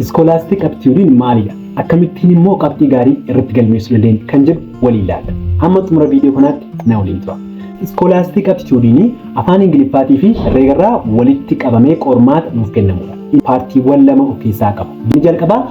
Scholastic Aptitude maalidha? Akkamittiin immoo qabxii gaarii irratti galmeessuu dandeenya kan jedhu waliin ilaalla. Hamma xumura viidiyoo kanaatti na waliin tura. Scholastic Aptitude afaan Ingiliffaatii fi herreegarraa walitti qabamee qormaata nuuf kennamudha. Paartiiwwan lama of keessaa qaba. Inni jalqabaa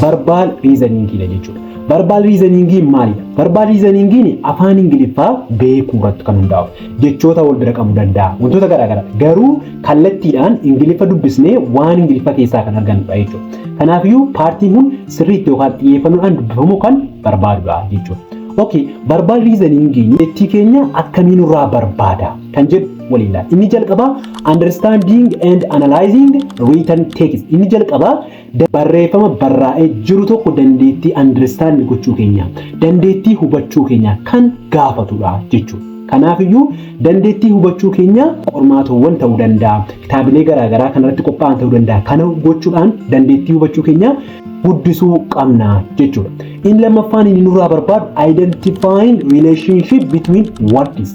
verbal reasoning jechuudha. Verbal reasoning maalidha? Verbal reasoning afaan Ingiliffaa beekuu irratti kan hundaa'u. Jechoota wal bira qabuu danda'a. Wantoota garaagaraa. Garuu kallattiidhaan Ingiliffa dubbisnee waan Ingiliffa keessaa kan argannudha jechuudha. Kanaafiyyuu paartiin kun sirriitti yookaan xiyyeeffannoodhaan dubbifamuu kan barbaadudha jechuudha. Okay, verbal reasoning jechi keenya akkamiin irraa barbaada kan jedhu waliin ilaalla. Inni jalqabaa understanding and analyzing written text. Inni jalqabaa barreeffama barraa'ee jiru tokko dandeettii understand gochuu keenya, dandeettii hubachuu keenya kan gaafatudha jechuudha. Kanaafiyyuu dandeettii hubachuu keenya qormaatowwan ta'uu danda'a, kitaabilee garaagaraa kanarratti qophaa'an ta'uu danda'a. Kana gochuudhaan dandeettii hubachuu keenya guddisuu qabna jechuudha. Inni lammaffaan inni nurraa barbaadu identifying relationship between words.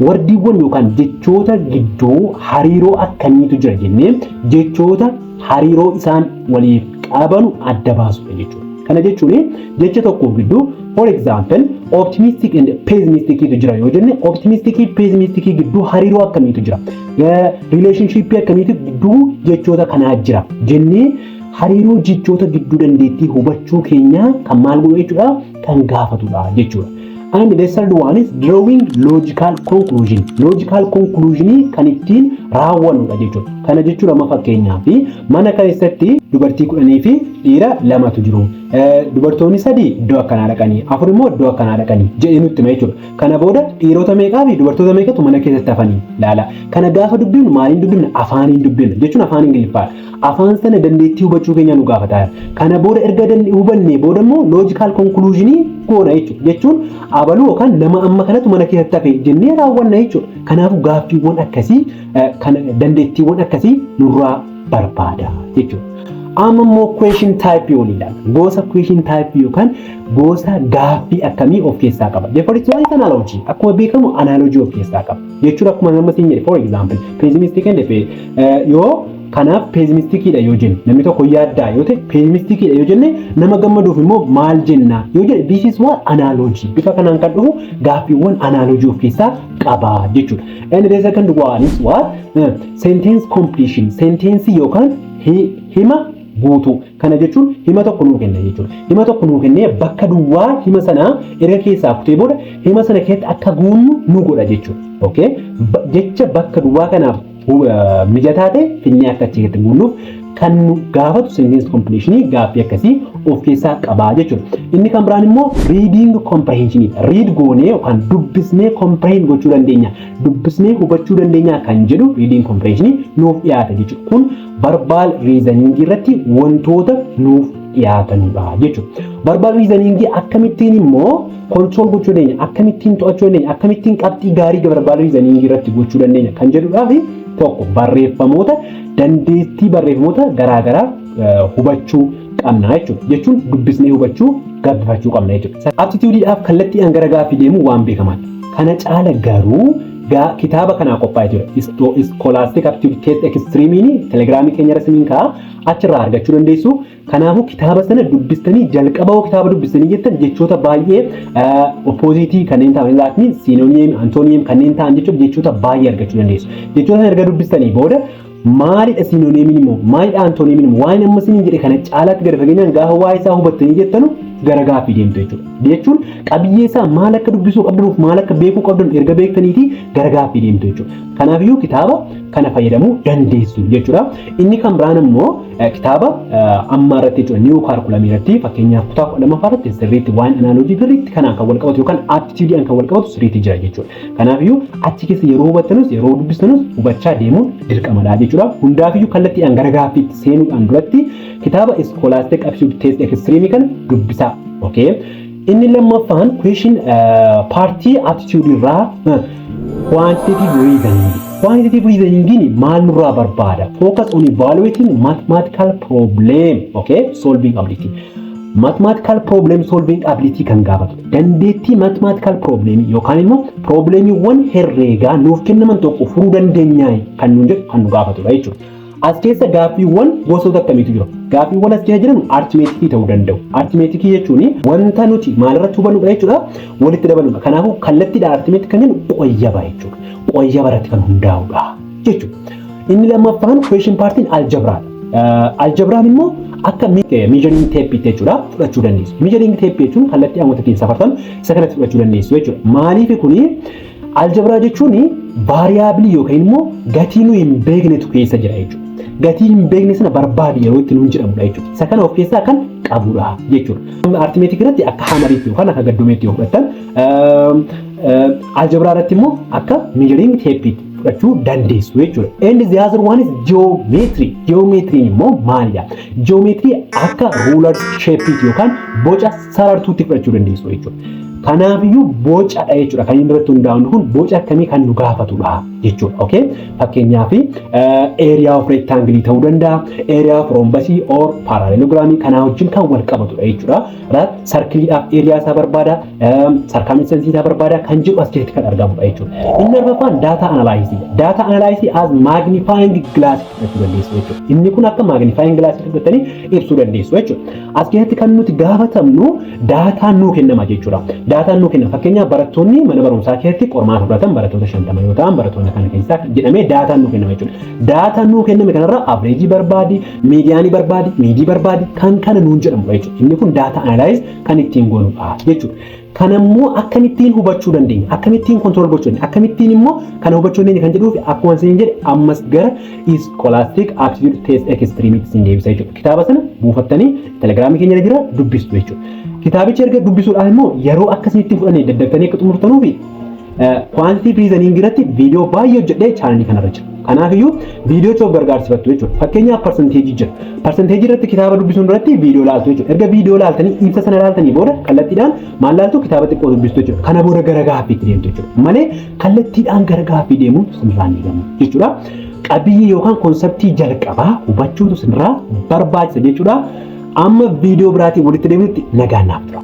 Wordiiwwan yookaan jechoota gidduu hariiroo akkamiitu jira jennee jechoota hariiroo isaan waliif qabanu adda baasudha jechuudha. Kana jechuun jecha tokko gidduu, for example, optimistic and pessimistic jira yoo jenne, optimistic fi pessimistic gidduu hariiroo akkamiitu jira? Relationship akkamiitu gidduu jechoota kanaa jira jennee hariiroo jechoota gidduu dandeettii hubachuu keenya kan maal godhu jechuudha, kan gaafatudha jechuudha. And the third one is drawing logical conclusion. Logical conclusion kan ittiin raawwannudha jechuudha. Kana jechuun amma fakkeenyaaf mana keessatti dubartii 10 fi dhiira lamatu jiru. Dubartoonni sadii iddoo akkanaa dhaqanii, afur immoo iddoo akkanaa dhaqanii jedhee nutti hima jechuudha. Kana booda dhiirota meeqaa fi dubartoota meeqatu mana keessatti hafanii laala. Kana gaafa dubbifnu maaliin dubbifna? Afaaniin dubbifna jechuun afaan Ingiliffaadha. Afaan sana dandeettii hubachuu keenya nu gaafata. Kana booda erga hubannee booda immoo logical conclusion goona jechuudha. Jechuun abaluu yookaan nama amma kanatu mana keessatti hafe jennee raawwanna jechuudha. Kanaafuu gaaffiiwwan akkasii kan dandeettiiwwan akkasii nurraa barbaada jechuudha. Amma immoo question type waliin ilaalla. Gosa question type yookaan gosa gaaffii akkamii of keessaa qaba? The first one is analogy. Akkuma beekamu analogy of keessaa qaba. Jechuun akkuma nama siin jedhe, for example, pessimistic and yoo kanaaf pessimistic yoo jenne, namni tokko yaaddaa yoo ta'e pessimistic yoo jenne, nama gammaduuf immoo maal jenna yoo jedhe, this is what analogy. Bifa kanaan kan dhufu gaaffiiwwan analogy of keessaa qaba jechuudha. And the second one is what? Sentence completion. Sentence yookaan hima guutuu. Kana jechuun hima tokko nuu kenna jechuudha. Hima tokko nuu kennee bakka duwwaa hima sanaa erga keessaa kutee booda hima sana keessatti akka guunnu nu godha jechuudha. Okay? Jecha bakka duwwaa kanaaf mijataa ta'e finnee akka achi keessatti guunnuuf kan nu gaafatu sentence completion gaaffii akkasii of keessaa qabaa jechuudha. Inni kan biraan immoo reading comprehension. Read goonee yookaan dubbisnee comprehend gochuu dandeenya. Dubbisnee hubachuu dandeenya kan jedhu reading comprehension nuuf dhiyaata jechuudha. Kun verbal reasoning irratti wantoota nuuf dhiyaatanudha jechuudha. Verbal reasoning akkamittiin immoo control gochuu dandeenya, akkamittiin to'achuu dandeenya, akkamittiin qabxii gaarii verbal reasoning irratti gochuu dandeenya kan jedhudhaaf, tokko barreeffamoota, dandeettii barreeffamoota garaagaraa hubachuu qabna jechuudha. Jechuun dubbisnee hubachuu gabbifachuu qabna jechuudha. Aptitude-dhaaf kallattiidhaan gara gaaffii deemuu waan beekamaadha. Kana caala garuu kitaaba kanaa qophaa'ee jira. Scholastic Aptitude Test Extreme telegiraamii keenya irra isiniin ka'a, achirraa argachuu dandeessu. Kanaafuu kitaaba sana dubbistanii, jalqaba kitaaba dubbistanii jettan, jechoota baay'ee opposite kanneen ta'an, laatni synonym, antonym kanneen ta'an jechuun jechoota baay'ee argachuu dandeessu. Jechoota sana erga dubbistanii booda maalidha synonymiin immoo, maalidha antonymiin immoo, waan amma isiniin jedhe kana caalaatti gara fageenyaan gaafa waa'ee isaa hubattanii jettanu gara gaaffii deemtu jechuudha. Jechuun qabiyyee isaa maal akka dubbisuu qabdanuuf, maal akka beekuu qabdan erga beektaniiti gara gaaffii deemtu jechuudha. Kanaafiyyuu kitaaba kana fayyadamuu dandeessu jechuudha. Inni kan biraan immoo kitaaba ammaa irratti jechuudha. New curriculum irratti, fakkeenyaaf kutaa 12ffaa irratti sirriitti waan analogy sirriitti kanaan kan wal qabatu yookaan aptitude kan wal qabatu sirriitti jira jechuudha. Kanaafiyyuu achi keessa yeroo hubattanus, yeroo dubbistanus hubachaa deemuun dirqamadha jechuudha. Hundaafiyyuu kallattiidhaan gara gaaffiitti seenuudhaan duratti kitaaba Scholastic Aptitude Test Extreme kana dubbisaa. Okay. Inni lammaffaan question partii aptitude irraa quantitative reasoning. Quantitative reasoning maal nurraa barbaada? Focus on evaluating mathematical problem, okay, solving ability. Mathematical problem solving ability kan gaafatu. Dandeettii mathematical problem yookaan immoo problemiiwwan herreegaa nuuf kennaman tokko furuu dandeenyaa kan nuun jedhu kan nu gaafatudha jechuudha. As keessa gaaffiiwwan gosoota akkamiitu jira? Gaaffiiwwan as keessa jiran arithmeticii ta'uu danda'u. Arithmeticii jechuun wanta nuti maalirratti hubannudha jechuudha, walitti dabaludha. Kanaafuu kallattiidhaan arithmetic kan jennu qoyyaba jechuudha. Qoyyaba irratti kan hundaa'udha jechuudha. Inni lammaffaan question partiin algebraadha. Algebraan immoo akka measuring tape jechuudha fudhachuu dandeessu. Measuring tape jechuun kallattii wanta ittiin safartan isa kanatti fudhachuu dandeessu jechuudha. Maaliif kuni algebraa jechuun variableii yookaan immoo gatii nuyi hin beeknetu keessa jira jechuudha. Gatii hin beekne sana barbaadi yeroo itti nuun jedhamudha jechuudha. Isa kana of keessaa kan qabudha jechuudha. Arithmetic irratti akka hammeriitti yookaan akka gaddumeetti yoo fudhattan, algebraa irratti immoo akka measuring tapeetti fudhachuu dandeessu jechuudha. And the other one is geometry. Geometry immoo maalidha? Geometry akka ruler shape yookaan boca sarartuutti fudhachuu dandeessu jechuudha. Kanaafiyyuu bocadha jechuudha. Kan inni irratti hundaa'u kun boca akkamii kan nu gaafatudha jechuudha. Okay? Fakkeenyaaf, area of rectangle ta'uu danda'a, area of rhombus or parallelogram kanaa wajjin kan wal qabatudha jechuudha. Circleiidhaaf area isaa barbaada, circumference isaa barbaada kan jedhu as keessatti kan argamudha jechuudha. Inni arfaffaan data analysis. Data analysis as magnifying glass fudhachuu dandeessu jechuudha. Inni kun akka magnifying glass fudhatanii ibsuu dandeessu jechuudha. As keessatti kan nuti gaafatamnu daataan nuu kennama jechuudha. Daataan nuu kennama. Fakkeenyaaf, barattoonni mana barumsaa keessatti qormaata fudhatan barattoota 50 yoo ta'an, barattoota kana keessaa jedhamee daataan nuu kennama jechuudha. Daataan nuu kenname kanarraa averageii barbaadi, medianii barbaadi, meanii barbaadi kan kana nuun jedhamudha jechuudha. Inni kun data analyze kan ittiin goonudha jechuudha. Kanammoo akkamittiin hubachuu dandeenya? Akkamittiin control gochuu dandeenya? Akkamittiin immoo kana hubachuu dandeenya kan jedhuuf, akkuma isin jedhe ammas gara Scholastic Aptitude Test Extreme isin deebisa jechuudha. Kitaaba sana buufattanii Telegramii keenya jira dubbistu jechuudha. Kitaabicha erga dubbisuudhaan immoo yeroo akkasinitti fudhanii daddaftanii akka xumurtanuufi quantitative reasoning irratti viidiyoo baay'ee hojjedhee channelii kanarra jira. Kanaafiyyuu viidiyoo of gargaarsifattu jechuudha. Fakkeenyaaf, percentageii jira. Percentageii irratti kitaaba dubbisuun duratti viidiyoo laaltu jechuudha. Erga viidiyoo laaltanii ibsa sana laaltanii booda kallattiidhaan maal laaltu? Kitaaba xiqqoo dubbistu jechuudha. Kana booda gara gaaffiitti deemtu jechuudha. Malee kallattiidhaan gara gaaffii deemuun sinirraa hin eegamu jechuudha. Qabiyyee yookaan conceptii jalqabaa hubachuutu sinirraa barbaachisa jechuudha. Amma viidiyoo biraatiin walitti deebinutti nagaan naaf tura.